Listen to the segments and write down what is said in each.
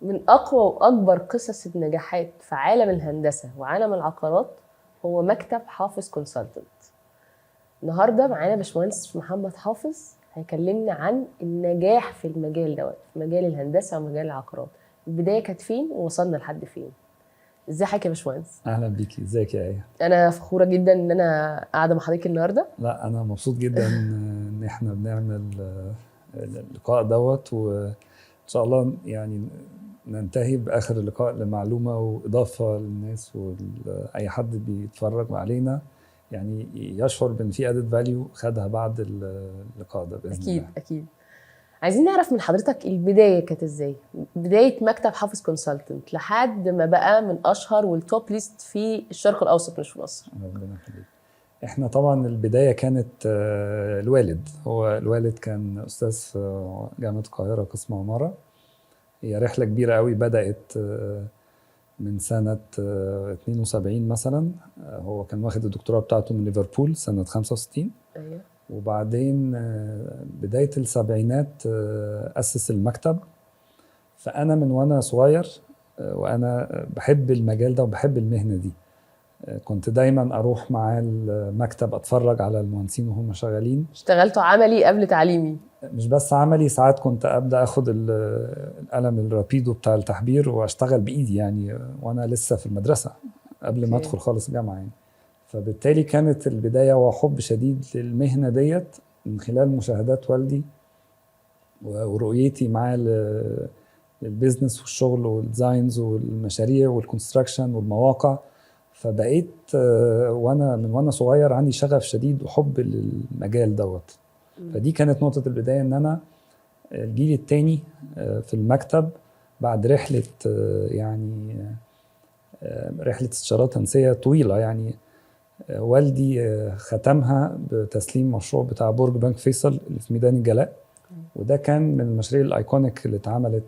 من اقوى واكبر قصص النجاحات في عالم الهندسة وعالم العقارات هو مكتب حافظ Consultant. النهارده معانا باشمهندس محمد حافظ، هيكلمنا عن النجاح في المجال دوت، في مجال الهندسة ومجال العقارات. البداية كانت فين ووصلنا لحد فين؟ ازي حضرتك يا باشمهندس؟ اهلا بيكي، ازيك يا ايه؟ انا فخورة جدا ان انا قاعدة مع حضرتك النهارده. لا، انا مبسوط جدا ان احنا بنعمل اللقاء دوت، وان شاء الله يعني ننتهي باخر اللقاء لمعلومه واضافه للناس، واي حد بيتفرج علينا يعني يشعر بان في added value خدها بعد اللقاء ده باذن الله. اكيد. عايزين نعرف من حضرتك البداية كانت ازاي، بداية مكتب حافظ Consultant لحد ما بقى من اشهر وال top list في الشرق الاوسط مش في مصر. ربنا يخليك. احنا طبعا البداية كانت الوالد، هو الوالد كان استاذ في جامعه القاهرة قسم عماره. هي رحله كبيرة قوي، بدات من سنة 72 مثلا. هو كان واخد الدكتوراه بتاعته من ليفربول سنة 65. وبعدين بداية السبعينات اسس المكتب. فانا من وانا صغير وانا بحب المجال ده وبحب المهنة دي. كنت دايما اروح معاه المكتب، اتفرج على المهندسين وهم شغالين. اشتغلتوا عملي قبل تعليمي؟ مش بس عملي، ساعات كنت ابدا اخد القلم الرابيدو بتاع التحبير واشتغل بايدي يعني وانا لسه في المدرسه، قبل ما ادخل خالص الجامعة يعني. فبالتالي كانت البداية وحب شديد للمهنه ديت من خلال مشاهدات والدي ورؤيتي معاه لل business والشغل وال designs والمشاريع وال construction والمواقع. فبقيت وانا من وانا صغير عندي شغف شديد وحب للمجال دوت. فدي كانت نقطة البداية، ان انا الجيل الثاني في المكتب بعد رحلة يعني رحلة استشارات هندسية طويلة. يعني والدي ختمها بتسليم مشروع بتاع برج بنك فيصل اللي في ميدان الجلاء، وده كان من المشاريع ال iconic اللي اتعملت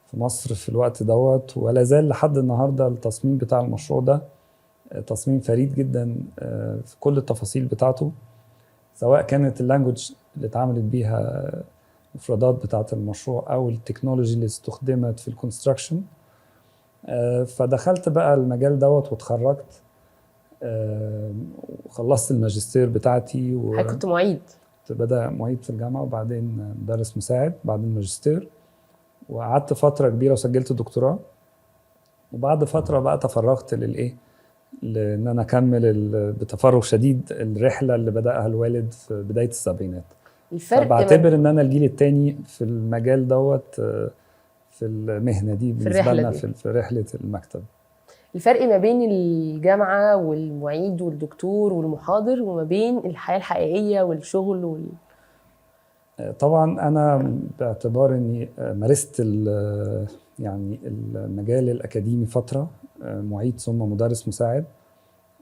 في مصر في الوقت دوت، ولا زال لحد النهارده التصميم بتاع المشروع ده تصميم فريد جدا في كل التفاصيل بتاعته، سواء كانت ال language اللي اتعملت بيها المفردات بتاعة المشروع او ال technology اللي استخدمت في ال construction. فدخلت بقى المجال دوت واتخرجت وخلصت الماجستير بتاعتي. حضرتك كنت معيد؟ كنت بدأ معيد في الجامعة، وبعدين مدرس مساعد، بعدين ماجستير، وقعدت فترة كبيرة وسجلت دكتوراه. وبعد فترة بقى تفرغت للإيه؟ لأن أنا أكمل بتفرغ شديد الرحلة اللي بدأها الوالد في بداية السبعينات. الفرق ما فبعتبر إن أنا الجيل الثاني في المجال دوت في المهنة دي بالنسبة الرحلة لنا دي. في رحلة المكتب. الفرق ما بين الجامعة والمعيد والدكتور والمحاضر وما بين الحياة الحقيقية والشغل طبعا انا باعتبار اني مارست يعني المجال الاكاديمي فتره، معيد ثم مدرس مساعد،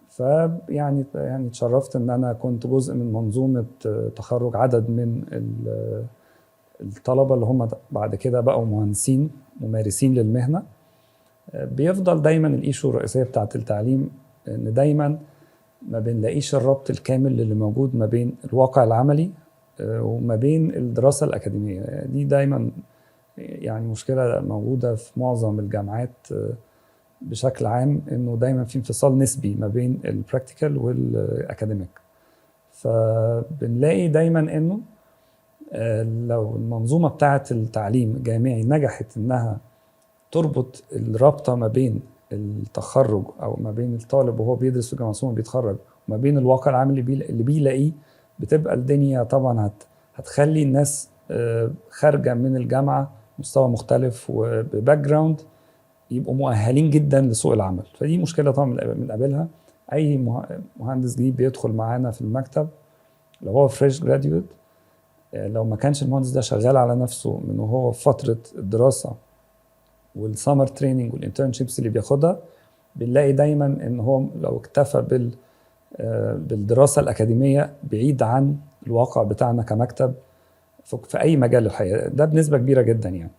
فيعني اتشرفت ان انا كنت جزء من منظومة تخرج عدد من الطلبة اللي هم بعد كده بقوا مهندسين ممارسين للمهنه. بيفضل دايما ال issue الرئيسية بتاعت التعليم ان دايما ما بنلاقيش الربط الكامل اللي موجود ما بين الواقع العملي وما بين الدراسة الاكاديميه. دي دايما يعني مشكلة موجودة في معظم الجامعات بشكل عام، انه دايما في انفصال نسبي ما بين ال practical وال academic. فبنلاقي دايما انه لو المنظومة بتاعه التعليم الجامعي نجحت انها تربط الرابطة ما بين التخرج او ما بين الطالب وهو بيدرس في الجامعة ثم بيتخرج وما بين الواقع العام اللي بيلاقيه، بتبقى الدنيا طبعا هتخلي الناس خارجه من الجامعة مستوى مختلف وب background يبقوا مؤهلين جدا لسوق العمل. فدي مشكلة طبعا بنقابلها. اي مهندس جديد بيدخل معانا في المكتب، لو هو fresh graduate، لو ما كانش المهندس ده شغال على نفسه من وهو في فترة الدراسة وال summer training وال internships اللي بياخدها، بنلاقي دايما ان هو لو اكتفى بالدراسة الاكاديمية بعيد عن الواقع بتاعنا كمكتب في اي مجال الحقيقه، ده بنسبة كبيرة جدا يعني.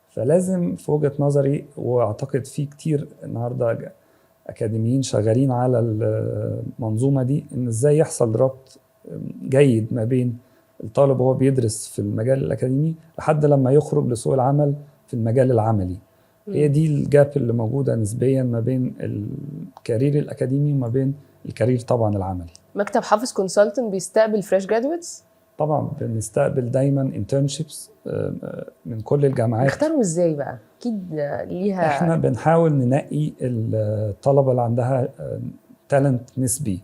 فلازم في وجهه نظري، واعتقد في كتير النهارده اكاديميين شغالين على المنظومة دي، ان ازاي يحصل ربط جيد ما بين الطالب وهو بيدرس في المجال الاكاديمي لحد لما يخرج لسوق العمل في في المجال العملي. هي دي ال gap اللي موجودة نسبيا ما بين ال career الاكاديمي وما بين ال career طبعا العملي. مكتب حافظ Consultant بيستقبل fresh graduates؟ طبعا بنستقبل دايما internships من كل الجامعات. بيختاروا ازاي بقى؟ اكيد ليها. احنا بنحاول ننقي الطلبة اللي عندها talent نسبي.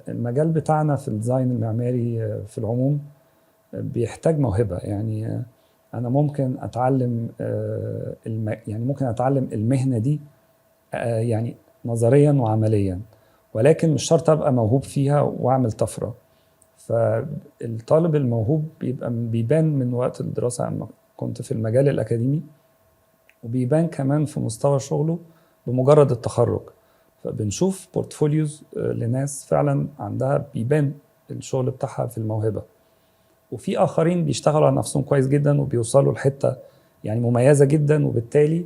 المجال بتاعنا في ال design المعماري في العموم بيحتاج موهبه. يعني انا ممكن اتعلم يعني ممكن اتعلم المهنة دي يعني نظريا وعمليا، ولكن مش شرط ابقى موهوب فيها واعمل طفره. فالطالب الموهوب بيبقى بيبان من وقت الدراسة اما كنت في المجال الاكاديمي، وبيبان كمان في مستوى شغله بمجرد التخرج. فبنشوف portfolios لناس فعلا عندها بيبان الشغل بتاعها في الموهبه، وفي اخرين بيشتغلوا على نفسهم كويس جدا وبيوصلوا لحته يعني مميزة جدا، وبالتالي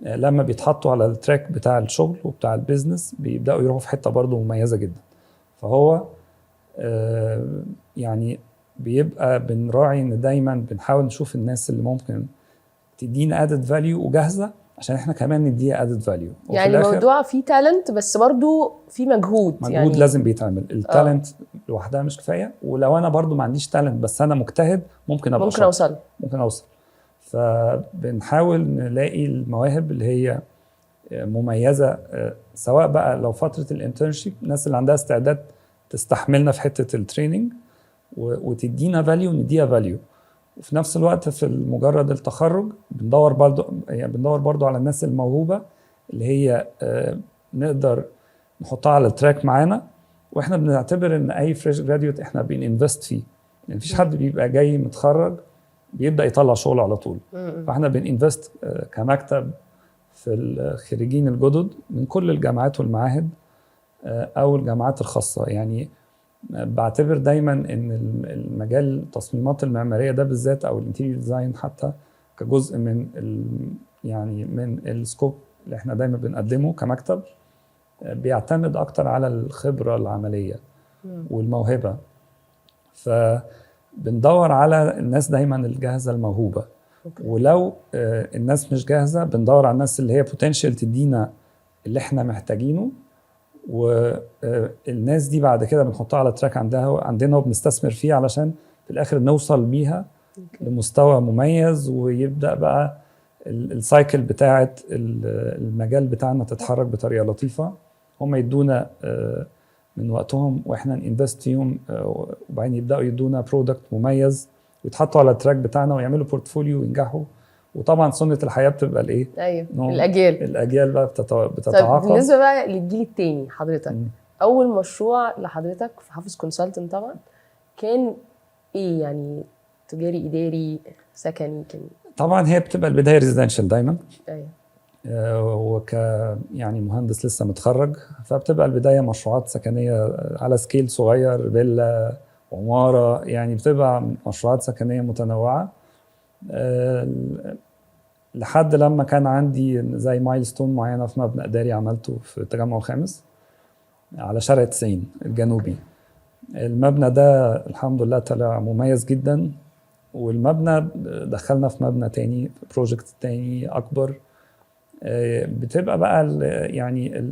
لما بيتحطوا على ال track بتاع الشغل وبتاع ال business بيبداوا يروحوا في حتة برضه مميزة جدا. فهو يعني بيبقى بنراعي ان دايما بنحاول نشوف الناس اللي ممكن تدينا added value وجاهزة عشان احنا كمان نديها added value. يعني الموضوع فيه talent بس برضو في مجهود. مجهود يعني لازم بيتعمل. ال talent لوحدها مش كفايه، ولو انا برضو ما عنديش talent بس انا مجتهد ممكن ابقى ممكن شاطر. اوصل. ممكن اوصل. فبنحاول نلاقي المواهب اللي هي مميزه، سواء بقى لو فترة ال internship الناس اللي عندها استعداد تستحملنا في حتة ال training وتدينا value ونديها value، وفي نفس الوقت في مجرد التخرج بندور برضو، يعني بندور برضو على الناس الموهوبه اللي هي نقدر نحطها على ال track معانا. واحنا بنعتبر ان اي fresh graduate احنا بن invest فيه، يعني مفيش حد بيبقى جاي متخرج بيبدا يطلع شغل على طول. فاحنا بن invest كمكتب في الخريجين الجدد من كل الجامعات والمعاهد او الجامعات الخاصه. يعني بعتبر دايما ان المجال التصميمات المعمارية ده بالذات او ال interior design حتى كجزء من يعني من ال scope اللي احنا دايما بنقدمه كمكتب، بيعتمد اكتر على الخبرة العملية والموهبه. فبندور على الناس دايما الجاهزة الموهوبه. ولو الناس مش جاهزة بندور على الناس اللي هي potential تدينا اللي احنا محتاجينه، والناس دي بعد كده بنحطها على track عندنا وبنستثمر فيها علشان في الاخر نوصل بيها لمستوى مميز، ويبدا بقى ال cycle بتاعه المجال بتاعنا تتحرك بطريقة لطيفه. هم يدونا من وقتهم واحنا ن invest فيهم، وبعدين يبداوا يدونا product مميز ويتحطوا على ال track بتاعنا ويعملوا portfolio وينجحوا. وطبعا سنة الحياة بتبقى الايه؟ الاجيال. الاجيال بقى طيب بتتعاقب. بالنسبة بقى للجيل الثاني حضرتك، اول مشروع لحضرتك في حافظ Consultant طبعا كان ايه؟ يعني تجاري، اداري، سكني كان؟ طبعا هي بتبقى البداية residential دايما. وك يعني مهندس لسه متخرج، فبتبقى البداية مشروعات سكنية على scale صغير، فيلا، عماره، يعني بتبقى مشروعات سكنية متنوعة، لحد لما كان عندي زي milestone معينة في مبنى اداري عملته في التجمع الخامس على شارع 90 الجنوبي. المبنى ده الحمد لله طلع مميز جدا، والمبنى دخلنا في مبنى تاني، project تاني اكبر. بتبقى بقى يعني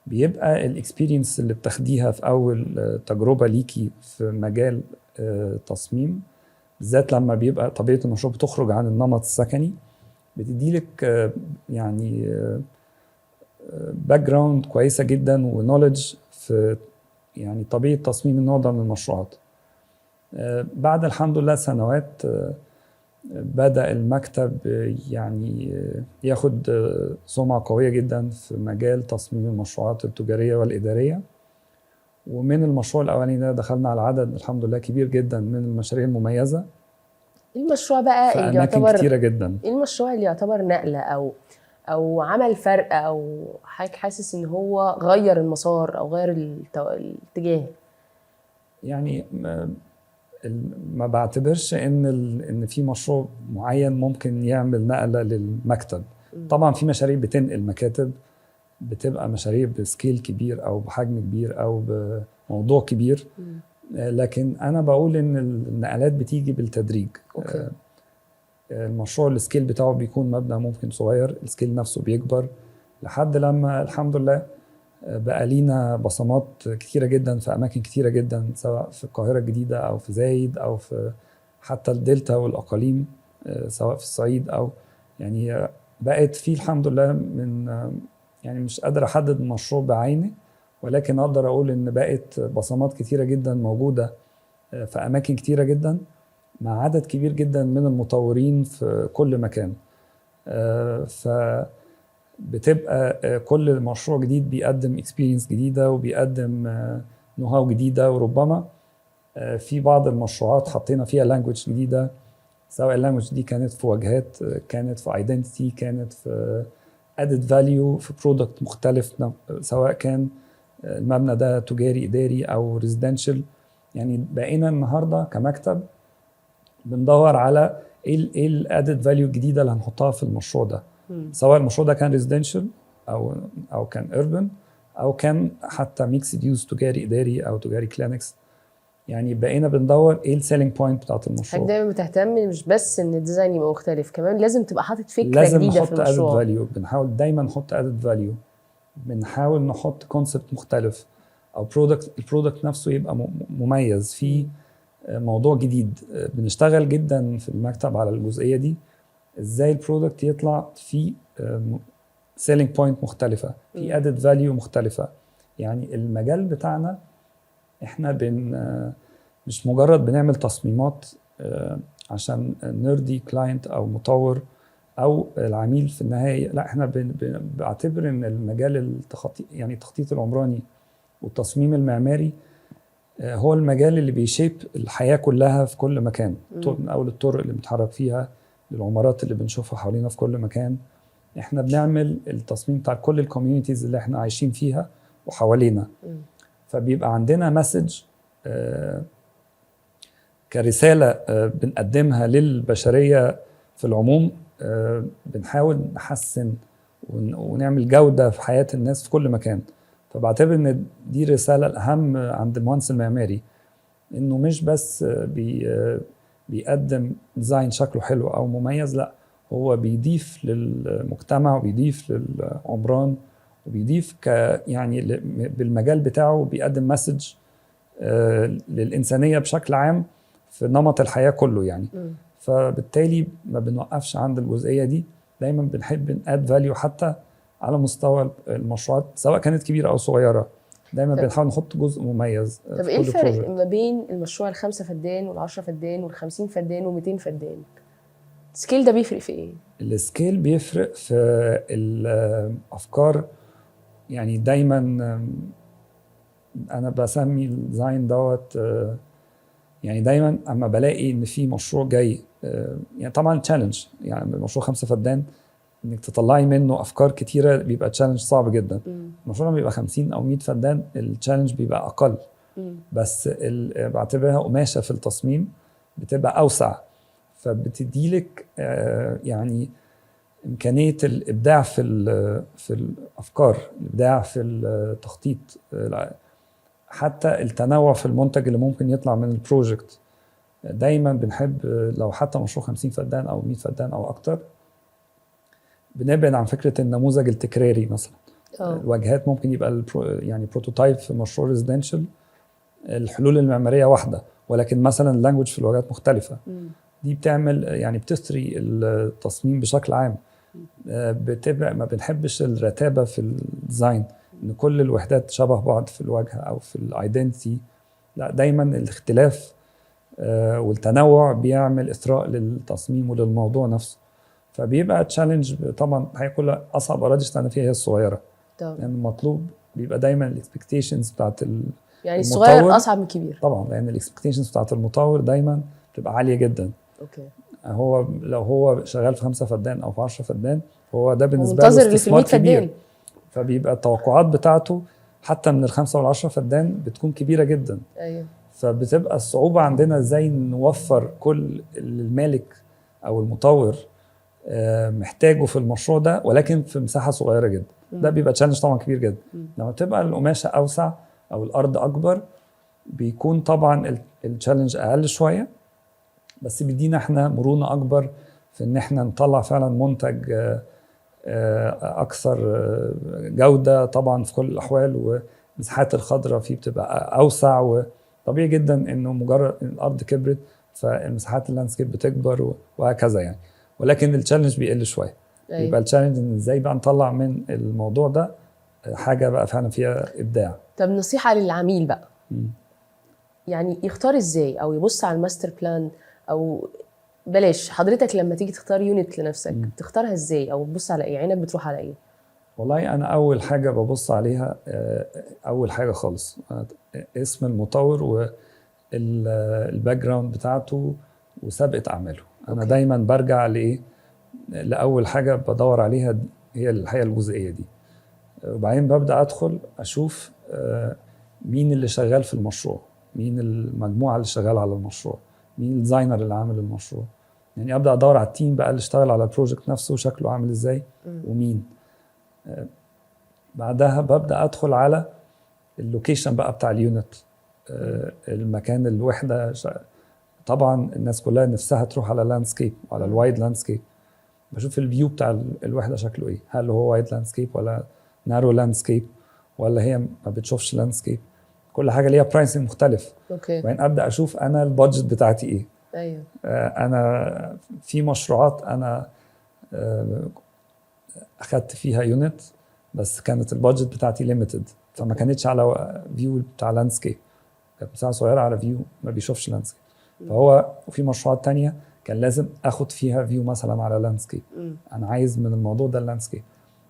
بيبقى ال experience اللي بتاخديها في اول تجربه ليكي في مجال تصميم، بالذات لما بيبقى طبيعة المشروع بتخرج عن النمط السكني، بتديلك يعني background كويسة جدا و knowledge في يعني طبيعة تصميم النوع ده من المشروعات. بعد الحمد لله سنوات بدأ المكتب يعني ياخد سمعة قوية جدا في مجال تصميم المشروعات التجارية والإدارية. ومن المشروع الأولاني ده دخلنا على عدد الحمد لله كبير جدا من المشاريع المميزة. ايه المشروع بقى في اللي أماكن يعتبر كتيرة جدا. ايه المشروع اللي يعتبر نقلة او عمل فرق، او حضرتك حاسس ان هو غير المسار او غير الاتجاه؟ يعني ما بعتبرش ان في مشروع معين ممكن يعمل نقله للمكتب. طبعا في مشاريع بتنقل مكاتب، بتبقى مشاريع ب scale كبير او بحجم كبير او بموضوع كبير. لكن انا بقول ان النقلات بتيجي بالتدريج. المشروع ال scale بتاعه بيكون مبنى ممكن صغير، ال scale نفسه بيكبر لحد لما الحمد لله بقى لينا بصمات كتيرة جدا في أماكن كتيرة جدا، سواء في القاهرة الجديدة أو في زايد أو في حتى الدلتا والأقاليم، سواء في الصعيد أو يعني بقت في الحمد لله من يعني مش قادر أحدد المشروع بعينه، ولكن أقدر أقول إن بقت بصمات كتيرة جدا موجودة في أماكن كتيرة جدا مع عدد كبير جدا من المطورين في كل مكان. ف بتبقى كل مشروع جديد بيقدم experience جديدة وبيقدم know-how جديده، وربما في بعض المشروعات حطينا فيها language جديده، سواء ال language دي كانت في واجهات، كانت في identity، كانت في added value في product مختلف، سواء كان المبنى ده تجاري اداري او residential. يعني بقينا النهارده كمكتب بندور على ايه ال added value الجديدة اللي هنحطها في المشروع ده، سواء المشروع ده كان residential او كان urban او كان حتى mixed use تجاري اداري او تجاري clinics. يعني بقينا بندور ايه ال selling point بتاعت المشروع. حضرتك دايما بتهتم مش بس ان ال design يبقى مختلف، كمان لازم تبقى حاطط فكرة لازم جديدة في نحط added المشروع. value. بنحاول دايما نحط added value، بنحاول نحط concept مختلف او product، ال product نفسه يبقى مميز في موضوع جديد. بنشتغل جدا في المكتب على الجزئية دي، ازاي ال product يطلع فيه selling point مختلفه، في added value مختلفه. يعني المجال بتاعنا احنا مش مجرد بنعمل تصميمات عشان نرضي client او مطور او العميل في النهايه، لا، احنا بعتبر ان المجال التخطيط، يعني التخطيط العمراني والتصميم المعماري، هو المجال اللي بي shape الحياة كلها في كل مكان، من اول الطرق اللي بنتحرك فيها للعمارات اللي بنشوفها حوالينا في كل مكان. احنا بنعمل التصميم بتاع كل ال communities اللي احنا عايشين فيها وحوالينا. فبيبقى عندنا message كرسالة بنقدمها للبشرية في العموم، بنحاول نحسن ونعمل جوده في حياة الناس في كل مكان. فبعتبر ان دي الرسالة الاهم عند المهندس المعماري، انه مش بس بيقدم design شكله حلو او مميز، لا، هو بيضيف للمجتمع وبيضيف للعمران وبيضيف يعني بالمجال بتاعه بيقدم message للإنسانية بشكل عام في نمط الحياة كله يعني. فبالتالي ما بنوقفش عند الجزئية دي، دايما بنحب ن add value حتى على مستوى المشروعات سواء كانت كبيرة أو صغيرة، دايما بنحاول نحط جزء مميز طب في ايه كل الفرق project. ما بين المشروع الخمسة فدان والعشرة فدان والخمسين فدان وميتين فدان؟ ال scale ده بيفرق في ايه؟ ال scale بيفرق في الافكار. يعني دايما انا بسمي ال design دوت يعني دايما اما بلاقي ان في مشروع جاي يعني طبعا challenge، يعني مشروع 5 فدان انك تطلعي منه افكار كتيرة بيبقى challenge صعب جدا. المشروع لما بيبقى 50 او 100 فدان ال challenge بيبقى اقل، بس بعتبرها قماشة في التصميم بتبقى اوسع، فبتديلك يعني امكانية الابداع في الافكار، الابداع في التخطيط، حتى التنوع في المنتج اللي ممكن يطلع من ال project. دايما بنحب لو حتى مشروع 50 فدان او 100 فدان او اكتر بنبعد عن فكرة النموذج التكراري مثلا. الواجهات ممكن يبقى يعني prototype في مشروع residential الحلول المعمارية واحده، ولكن مثلا ال language في الواجهات مختلفه. دي بتعمل يعني بتثري التصميم بشكل عام. بتبقى ما بنحبش الرتابه في ال design، ان كل الوحدات شبه بعض في الواجهة او في ال identity، لا، دايما الاختلاف والتنوع بيعمل اثراء للتصميم وللموضوع نفسه. فبيبقى challenge طبعا. الحقيقة كل اصعب اراضي اشتغلنا فيها هي الصغيره، لان المطلوب بيبقى دايما ال expectations بتاعت يعني الصغير المطور. اصعب من الكبير؟ طبعا، لان ال expectations بتاعت المطور دايما بتبقى عالية جدا. هو لو هو شغال في 5 فدان او في 10 فدان هو ده بالنسبة له منتظر اللي في استثمار 100 كبير. فدان. فبيبقى التوقعات بتاعته حتى من الخمسة والعشرة فدان بتكون كبيرة جدا. فبتبقى الصعوبة عندنا ازاي نوفر كل اللي المالك او المطور محتاجه في المشروع ده، ولكن في مساحة صغيرة جدا. ده بيبقى challenge طبعا كبير جدا. لما بتبقى القماشه اوسع او الارض اكبر بيكون طبعا ال challenge اقل شويه، بس بيدينا احنا مرونة اكبر في في ان احنا نطلع فعلا منتج اكثر جوده طبعا في كل الاحوال، والمساحات الخضراء فيه بتبقى اوسع، وطبيعي جدا انه مجرد ان الارض كبرت فالمساحات ال landscape بتكبر وهكذا يعني. ولكن ال challenge بيقل شويه. يبقى ال challenge ان ازاي بقى نطلع من الموضوع ده حاجة بقى فعلا فيها ابداع. طب نصيحة للعميل بقى، يعني يختار ازاي او يبص على ال master plan، او بلاش، حضرتك لما تيجي تختار unit لنفسك تختارها ازاي او تبص على ايه؟ عينك بتروح على ايه؟ والله انا اول حاجة ببص عليها، اول حاجة خالص، اسم المطور وال background بتاعته وسابقه اعماله. انا دايما برجع لايه؟ لاول حاجة بدور عليها هي الحقيقة الجزئية دي، وبعدين ببدا ادخل اشوف مين اللي شغال في المشروع، مين المجموعة اللي شغالة على المشروع، مين ال designer اللي عامل المشروع. يعني ابدا ادور على ال team بقى اللي اشتغل على ال project نفسه، شكله عامل ازاي ومين. بعدها ببدا ادخل على ال location بقى بتاع ال unit، المكان، الوحده. طبعا الناس كلها نفسها تروح على landscape وعلى ال wide landscape. بشوف ال view بتاع الوحدة شكله ايه، هل هو wide landscape ولا narrow landscape ولا هي ما بتشوفش landscape. كل حاجة ليها pricing مختلف. وبعدين ابدا اشوف انا ال budget بتاعتي ايه. انا في مشروعات انا اخدت فيها unit بس كانت ال budget بتاعتي limited، فما كانتش على view بتاع landscape، كانت مساحة صغيرة على view ما بيشوفش landscape. فهو وفي مشروعات تانية كان لازم اخد فيها view مثلا على landscape. انا عايز من الموضوع ده ال landscape،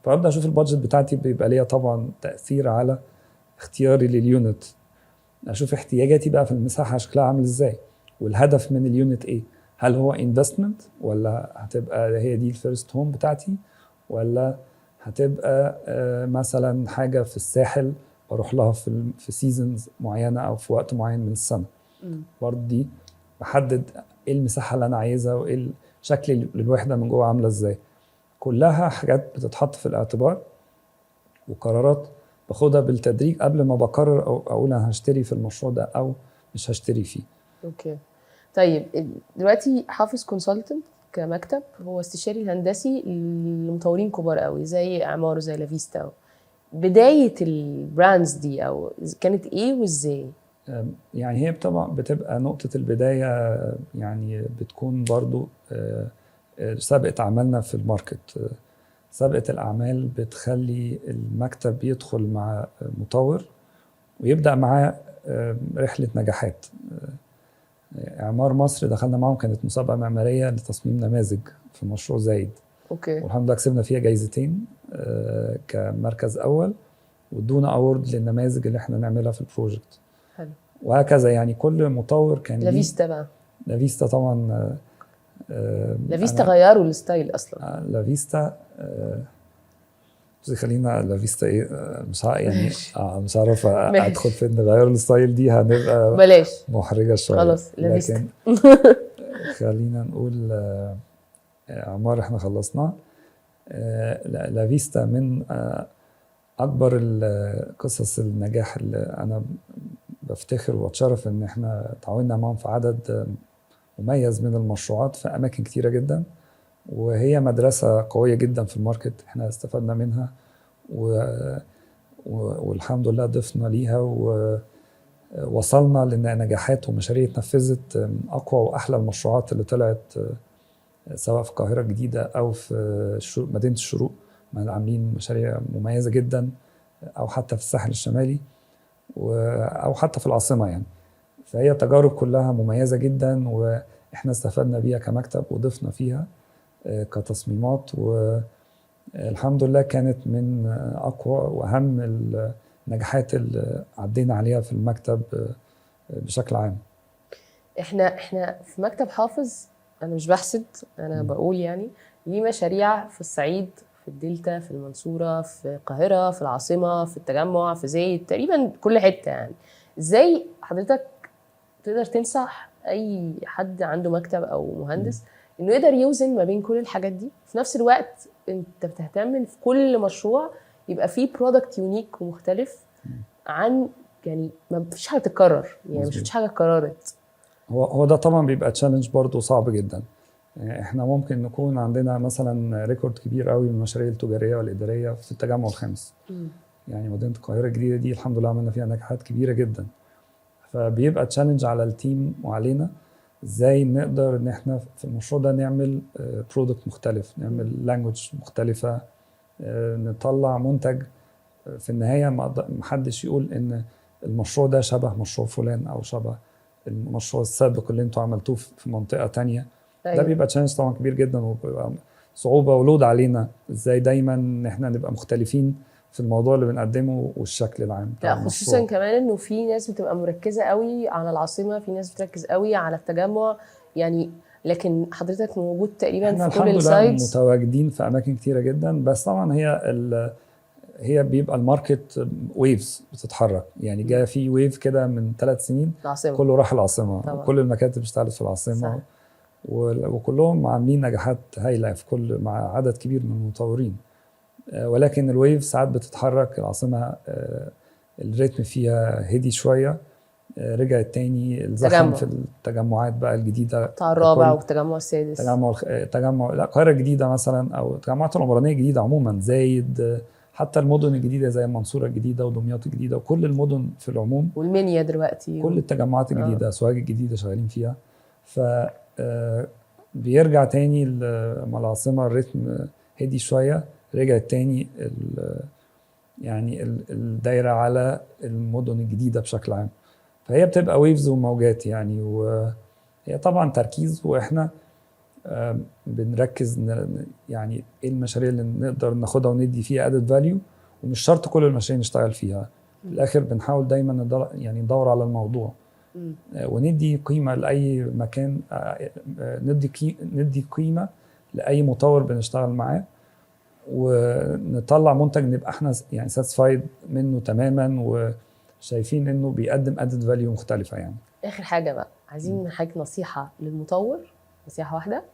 فابدا اشوف ال budget بتاعتي، بيبقى ليها طبعا تاثير على اختياري لل unit. اشوف احتياجاتي بقى في المساحة شكلها عامل ازاي، والهدف من ال unit ايه، هل هو investment ولا هتبقى هي دي ال first home بتاعتي، ولا هتبقى مثلا حاجة في الساحل بروح لها في seasons معينة او في وقت معين من السنه. برضه دي بحدد ايه المساحة اللي انا عايزها وايه شكل الوحدة من جوه عامله ازاي. كلها حاجات بتتحط في الاعتبار وقرارات باخدها بالتدريج قبل ما بقرر او اقول انا هشتري في المشروع ده او مش هشتري فيه. okay، طيب دلوقتي حافظ Consultant كمكتب هو استشاري الهندسي لمطورين كبار قوي زي اعمار وزي لافيستا. بداية ال brands دي او كانت ايه وازاي؟ يعني هي طبعا بتبقى نقطة البداية، يعني بتكون برضو سابقة أعمالنا في ال market. سابقة الأعمال بتخلي المكتب يدخل مع مطور ويبدأ معاه رحلة نجاحات. إعمار مصر دخلنا معاهم، كانت مسابقة معمارية لتصميم نماذج في مشروع زايد. والحمد لله كسبنا فيها جايزتين كمركز أول، وادونا award للنماذج اللي احنا نعملها في ال project. وهكذا، يعني كل مطور كان ليه. لافيستا بقى؟ لافيستا طبعا. لافيستا غيروا ال style اصلا. لافيستا، بس خلينا لافيستا ايه، مش يعني مش عارف ادخل في نغير ال style، دي هنبقى بلاش. محرجه شويه. خلاص، لافيستا. لكن خلينا نقول اعمار احنا خلصنا. لافيستا من اكبر قصص النجاح اللي انا بفتخر واتشرف ان احنا تعاوننا معاهم في عدد مميز من المشروعات في اماكن كتيرة جدا، وهي مدرسه قوية جدا في ال market، احنا استفدنا منها والحمد لله ضفنا ليها ووصلنا لنجاحات ومشاريع اتنفذت من اقوى واحلى المشروعات اللي طلعت، سواء في القاهرة الجديدة او في مدينة الشروق، عاملين مشاريع مميزة جدا، او حتى في الساحل الشمالي او حتى في العاصمة يعني. فهي تجارب كلها مميزة جدا واحنا استفدنا بيها كمكتب وضفنا فيها كتصميمات، والحمد لله كانت من اقوى واهم النجاحات اللي عدينا عليها في المكتب بشكل عام. احنا في مكتب حافظ، انا مش بحسد، انا بقول يعني ليه مشاريع في الصعيد، في الدلتا، في المنصوره، في القاهره، في العاصمه، في التجمع، في زايد، تقريبا كل حتة. يعني ازاي حضرتك تقدر تنصح اي حد عنده مكتب او مهندس انه يقدر يوزن ما بين كل الحاجات دي، في نفس الوقت انت بتهتم في كل مشروع يبقى فيه product unique ومختلف عن، يعني ما فيش حاجة تتكرر، يعني ما شفتش حاجة اتكررت؟ هو ده طبعا بيبقى challenge برضه صعب جدا. احنا ممكن نكون عندنا مثلا record كبير قوي من المشاريع التجارية والادارية في التجمع الخامس. يعني مدينة القاهرة الجديدة دي الحمد لله عملنا فيها نجاحات كبيرة جدا، فبيبقى challenge على ال team وعلينا ازاي نقدر ان احنا في المشروع ده نعمل product مختلف، نعمل language مختلفه، نطلع منتج في النهاية ما حدش يقول ان المشروع ده شبه مشروع فلان او شبه المشروع السابق اللي انتوا عملتوه في منطقة تانية. ده بيبقى challenge طبعا كبير جدا، وبيبقى صعوبة و load علينا ازاي دايما ان احنا نبقى مختلفين في الموضوع اللي بنقدمه والشكل العام بتاع لا، خصوصا المشروع. كمان انه في ناس بتبقى مركزه قوي على العاصمه، في ناس بتركز قوي على التجمع يعني، لكن حضرتك موجود تقريبا احنا في كل الحمد لله ال sites. متواجدين في اماكن كتيرة جدا، بس طبعا هي بيبقى ال market waves بتتحرك، يعني جاء في wave كده من 3 سنين العاصمه. كله راح العاصمه. وكل المكاتب اشتغلت في العاصمه. وكلهم عاملين نجاحات هايلة في كل مع عدد كبير من المطورين، ولكن ال wave ساعات بتتحرك. العاصمة الريتم فيها هدي شويه، رجعت تاني الزخم تجمع. في التجمعات بقى الجديدة بتاع الرابع ككل. والتجمع السادس. تجمع لا القاهرة الجديدة مثلا او التجمعات العمرانية الجديدة عموما، زايد، حتى المدن الجديدة زي المنصورة الجديدة ودمياط الجديدة وكل المدن في العموم. والمنيا دلوقتي. كل التجمعات الجديده، سوهاج الجديدة شغالين فيها. ف بيرجع تاني مع العاصمة الريتم هدي شويه، رجعت تاني يعني الدايرة على المدن الجديدة بشكل عام. فهي بتبقى waves وموجات يعني، وهي طبعا تركيز، واحنا بنركز يعني ايه المشاريع اللي نقدر ناخدها وندي فيها added value، ومش شرط كل المشاريع نشتغل فيها. في الاخر بنحاول دايما يعني ندور على الموضوع وندي قيمة لاي مكان، ندي قيمة لاي مطور بنشتغل معاه، ونطلع منتج نبقى احنا يعني satisfied منه تماما وشايفين انه بيقدم added value مختلفة يعني. اخر حاجة بقى، عايزين من حضرتك نصيحة للمطور، نصيحة واحده،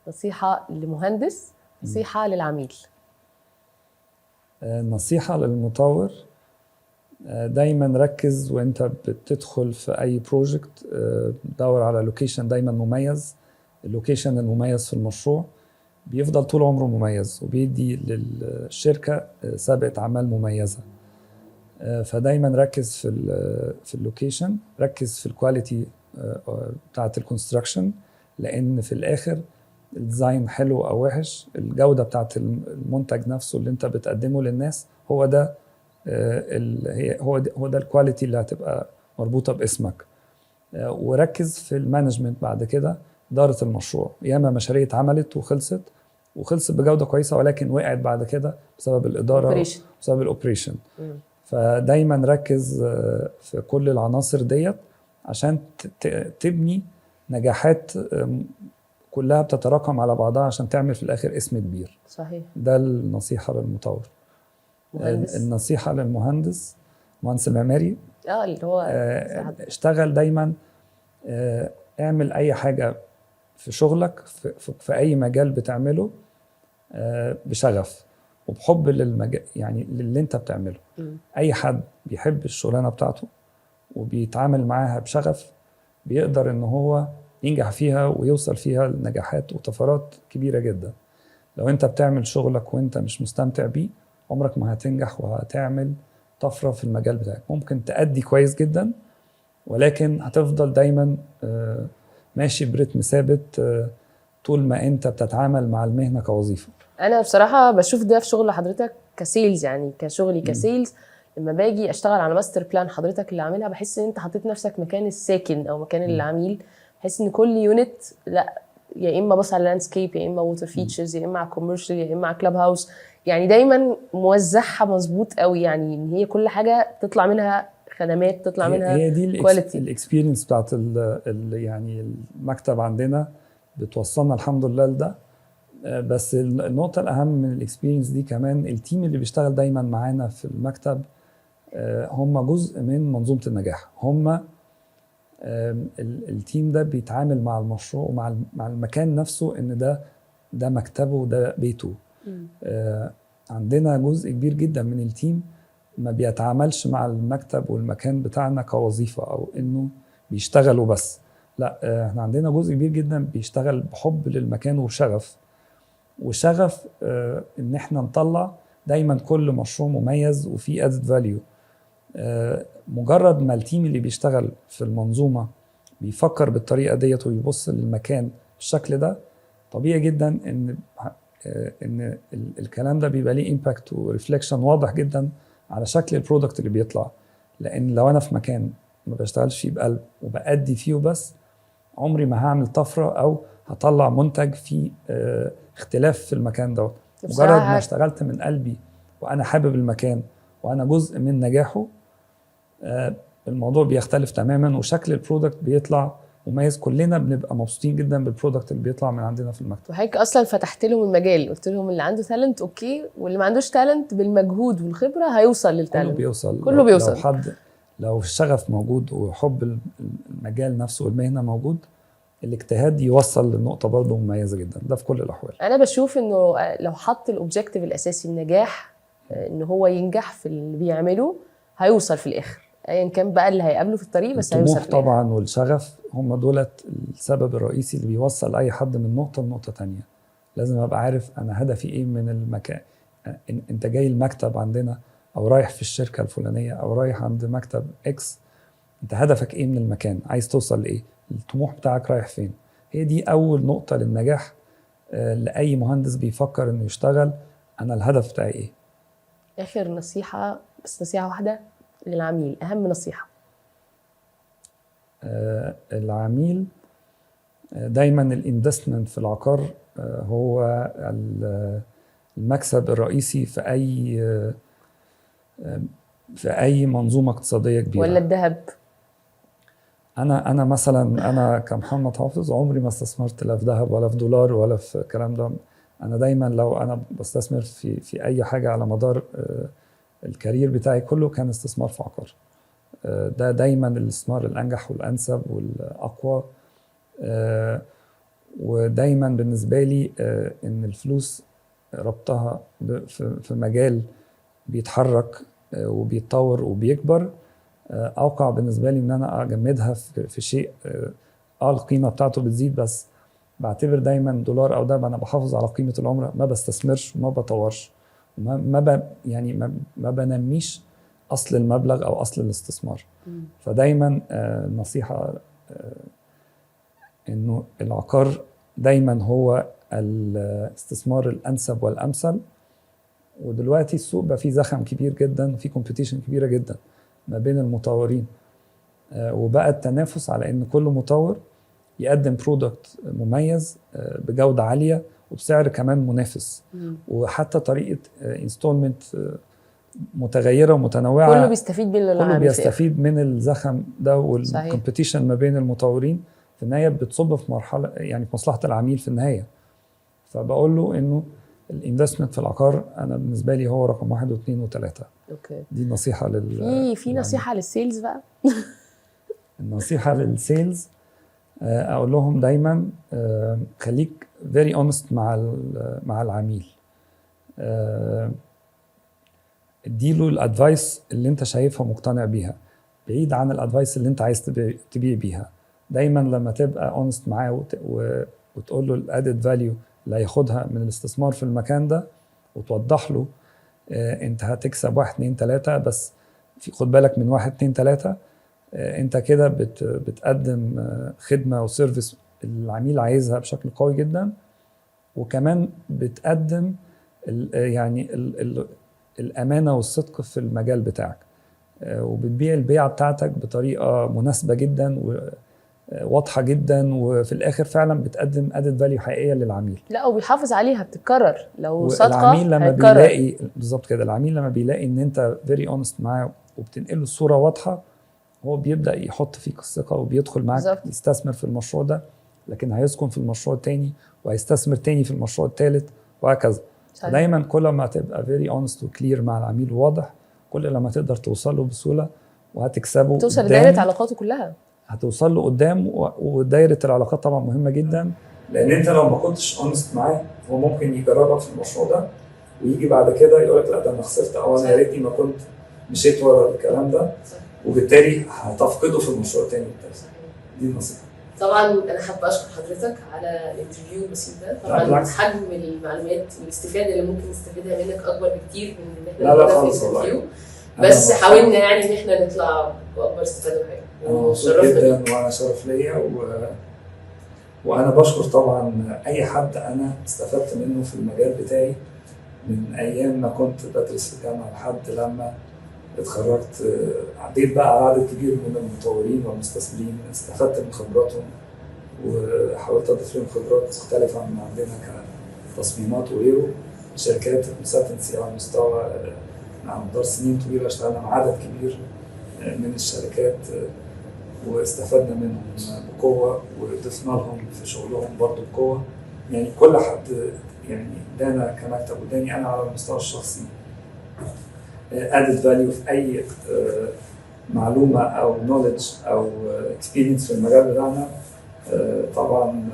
نصيحة لمهندس، نصيحة للعميل. نصيحة للمطور، دايما ركز وانت بتدخل في اي project، دور على location دايما مميز. ال location المميز في المشروع بيفضل طول عمره مميز وبيدي للشركة سابقة أعمال مميزة. فدايما ركز في ال location، ركز في ال quality بتاعت ال construction، لان في الاخر ال design حلو او وحش، الجودة بتاعت المنتج نفسه اللي انت بتقدمه للناس هو ده هي هو ده ال quality اللي هتبقى مربوطة باسمك. وركز في ال management بعد كده، ادارة المشروع. ياما مشاريع اتعملت وخلصت وخلصت بجوده كويسه، ولكن وقعت بعد كده بسبب الاداره، operation. بسبب ال operation. فدايما ركز في كل العناصر ديت عشان تبني نجاحات كلها بتتراكم على بعضها عشان تعمل في الاخر اسم كبير. ده النصيحة للمطور. مهندس. النصيحة للمهندس، المهندس المعماري، اه، اللي هو اشتغل دايما، اعمل اي حاجة في شغلك في اي مجال بتعمله بشغف وبحب للمجال، يعني للي انت بتعمله. اي حد بيحب الشغلانة بتاعته وبيتعامل معاها بشغف بيقدر ان هو ينجح فيها ويوصل فيها لنجاحات وطفرات كبيرة جدا. لو انت بتعمل شغلك وانت مش مستمتع بيه، عمرك ما هتنجح وهتعمل طفرة في المجال بتاعك. ممكن تأدي كويس جدا، ولكن هتفضل دايما ماشي برتم ثابت طول ما انت بتتعامل مع المهنة كوظيفه. انا بصراحة بشوف ده في شغل حضرتك ك sales، يعني كشغلي ك sales، لما باجي اشتغل على master plan حضرتك اللي عاملها، بحس ان انت حطيت نفسك مكان الساكن او مكان العميل. بحس ان كل unit، لا يا اما بص على landscape، يا اما water features، يا اما على commercial، يا اما على club house، يعني دايما موزعها مظبوط قوي، يعني ان هي كل حاجة تطلع منها خدمات، تطلع منها هي دي quality. ال experience بتاعت ال يعني المكتب عندنا بتوصلنا الحمد لله لده. بس النقطة الأهم من ال experience دي كمان ال team اللي بيشتغل دايما معانا في المكتب، هم جزء من منظومة النجاح. هم ال team ده بيتعامل مع المشروع ومع مع المكان نفسه ان ده مكتبه وده بيته. عندنا جزء كبير جدا من ال team ما بيتعاملش مع المكتب والمكان بتاعنا كوظيفة او انه بيشتغلوا بس، لا، احنا عندنا جزء كبير جدا بيشتغل بحب للمكان وشغف، وشغف ان احنا نطلع دايما كل مشروع مميز وفيه added value. مجرد ما ال team اللي بيشتغل في المنظومة بيفكر بالطريقة ديت ويبص للمكان بالشكل ده، طبيعي جدا ان الكلام ده بيبقى ليه impact و reflection واضح جدا على شكل ال product اللي بيطلع. لان لو انا في مكان ما بشتغلش فيه بقلب وبأدي فيه بس، عمري ما هعمل طفرة او هطلع منتج فيه اختلاف في المكان دوت. مجرد ما اشتغلت من قلبي وانا حابب المكان وانا جزء من نجاحه، الموضوع بيختلف تماما وشكل ال product بيطلع مميز. كلنا بنبقى مبسوطين جدا بال product اللي بيطلع من عندنا في المكتب. وحضرتك اصلا فتحت لهم المجال، قلت لهم اللي عنده talent okay، واللي ما عندوش talent بالمجهود والخبرة هيوصل لل talent. كله بيوصل، كله بيوصل. لو حد، لو الشغف موجود وحب المجال نفسه والمهنه موجود، الاجتهاد يوصل لنقطة برضه مميزة جدا. ده في كل الاحوال. انا بشوف انه لو حط ال objective الاساسي النجاح، ان هو ينجح في اللي بيعمله، هيوصل في الاخر ايا كان بقى اللي هيقابله في الطريق، بس هيوصل الطموح في الآخر. طبعا والشغف هم دولت السبب الرئيسي اللي بيوصل اي حد من نقطة لنقطة تانية. لازم ابقى عارف انا هدفي ايه من المكان. انت جاي المكتب عندنا او رايح في الشركة الفلانية او رايح عند مكتب X، انت هدفك ايه من المكان؟ عايز توصل لايه؟ الطموح بتاعك رايح فين؟ هي دي اول نقطة للنجاح لاي مهندس بيفكر انه يشتغل، انا الهدف بتاعي ايه؟ اخر نصيحه، بس نصيحة واحدة للعميل، اهم نصيحة. العميل دايما ال investment في العقار هو المكسب الرئيسي في اي منظومة اقتصادية كبيره. ولا الذهب؟ انا مثلا، انا كمحمد حافظ عمري ما استثمرت لا في ذهب ولا في دولار ولا في الكلام ده. انا دايما لو انا بستثمر في اي حاجة على مدار ال career بتاعي كله كان استثمار في عقار. ده دايما الاستثمار الانجح والانسب والاقوى. ودايما بالنسبة لي ان الفلوس ربطها في مجال بيتحرك وبيتطور وبيكبر اوقع بالنسبة لي ان انا اجمدها في شيء القيمة بتاعته بتزيد. بس بعتبر دايما دولار او دهب انا بحافظ على قيمة العمله، ما بستثمرش وما بطورش وما ما ب يعني ما بنميش اصل المبلغ او اصل الاستثمار. فدايما النصيحة انه العقار دايما هو الاستثمار الانسب والامثل. ودلوقتي السوق بقى فيه زخم كبير جدا وفي competition كبيرة جدا ما بين المطورين، وبقى التنافس على ان كل مطور يقدم product مميز بجوده عالية وبسعر كمان منافس. وحتى طريقه installment متغيرة ومتنوعه. كله بيستفيد من كله العميل في الآخر. بيستفيد من الزخم ده وال competition ما بين المطورين. في النهاية بتصب في مرحلة يعني في مصلحة العميل في النهايه. فبقول له انه ال investment في العقار انا بالنسبة لي هو رقم واحد واثنين وثلاثه. دي نصيحة لل في للعميل. نصيحة لل sales بقى؟ النصيحة لل sales اقول لهم دايما خليك very honest مع العميل، اديله ال advice اللي انت شايفها مقتنع بيها بعيد عن ال advice اللي انت عايز تبيع بيها. دايما لما تبقى honest معاه وتقول له ال added value اللي هياخدها من الاستثمار في المكان ده وتوضح له انت هتكسب واحد اتنين تلاتة، بس في خد بالك من واحد اتنين تلاتة، انت كده بتقدم خدمة و service العميل عايزها بشكل قوي جدا، وكمان بتقدم ال يعني ال ال الامانة والصدق في المجال بتاعك، وبتبيع البيعة بتاعتك بطريقة مناسبة جدا وواضحة جدا، وفي الاخر فعلا بتقدم added value حقيقية للعميل. لا، وبيحافظ عليها، بتتكرر لو صادقه. والعميل لما هيتكرر. بيلاقي، بالظبط كده، العميل لما بيلاقي ان انت very honest معاه وبتنقله الصورة واضحه، هو بيبدا يحط فيك الثقة وبيدخل معاك يستثمر في المشروع ده، لكن هيسكن في المشروع التاني وهيستثمر تاني في المشروع الثالث وهكذا. دايما كل ما تبقى very honest و clear مع العميل وواضح، كل لما تقدر توصل له بسهولة وهتكسبه توصل قدام. لدايره علاقاته كلها. هتوصل له قدام، ودايره العلاقات طبعا مهمة جدا، لان انت لو ما كنتش honest معاه هو ممكن يجربك في المشروع ده ويجي بعد كده يقول لك لا ده انا خسرت، او انا يا ريتني ما كنت مشيت ورا الكلام ده، وبالتالي هتفقده في المشروع التاني والتالت. دي النصيحه. طبعا انا حابة اشكر حضرتك على ال interview البسيط ده. طبعا بالعكس. حجم المعلومات والاستفادة اللي ممكن نستفيدها منك اكبر بكتير من ان احنا لا، لا ناخدها في خالص والله. ال interview، بس أنا حاولنا يعني ان احنا نطلع باكبر استفاده وحاجه. انا مبسوط وشرفنا بيك. جدا، وانا شرف ليا وانا بشكر طبعا اي حد انا استفدت منه في المجال بتاعي من ايام ما كنت بدرس في الجامعة لحد لما اتخرجت. عديت بقى على عدد كبير من المطورين والمستثمرين، استفدت من خبراتهم وحاولت اضيف لهم خبرات مختلفة من عندنا كتصميمات وغيره. شركات ال consultancy على مستوى على مدار سنين طويلة اشتغلنا مع عدد كبير من الشركات، واستفدنا منهم بقوة وضفنا لهم في شغلهم برضو بقوة. يعني كل حد يعني ادانا كمكتب واداني انا على المستوى الشخصي added value في اي معلومة او knowledge او experience في المجال بتاعنا، طبعا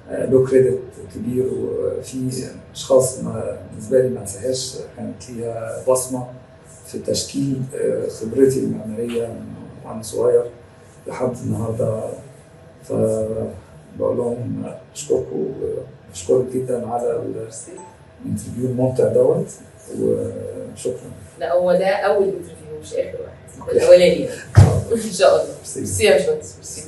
له credit كبير. وفي اشخاص بالنسبة لي ما انساهاش، كانت ليها بصمة في تشكيل خبرتي المعمارية من وانا صغير لحد النهارده، فبقول لهم اشكركم واشكرك جدا على ال interview الممتع دوت، وشكرا. لا، هو ده اول interview مش اخر واحد، ده الاولاني يعني. ان شاء الله. ميرسي. ميرسي يا باشمهندس، ميرسي.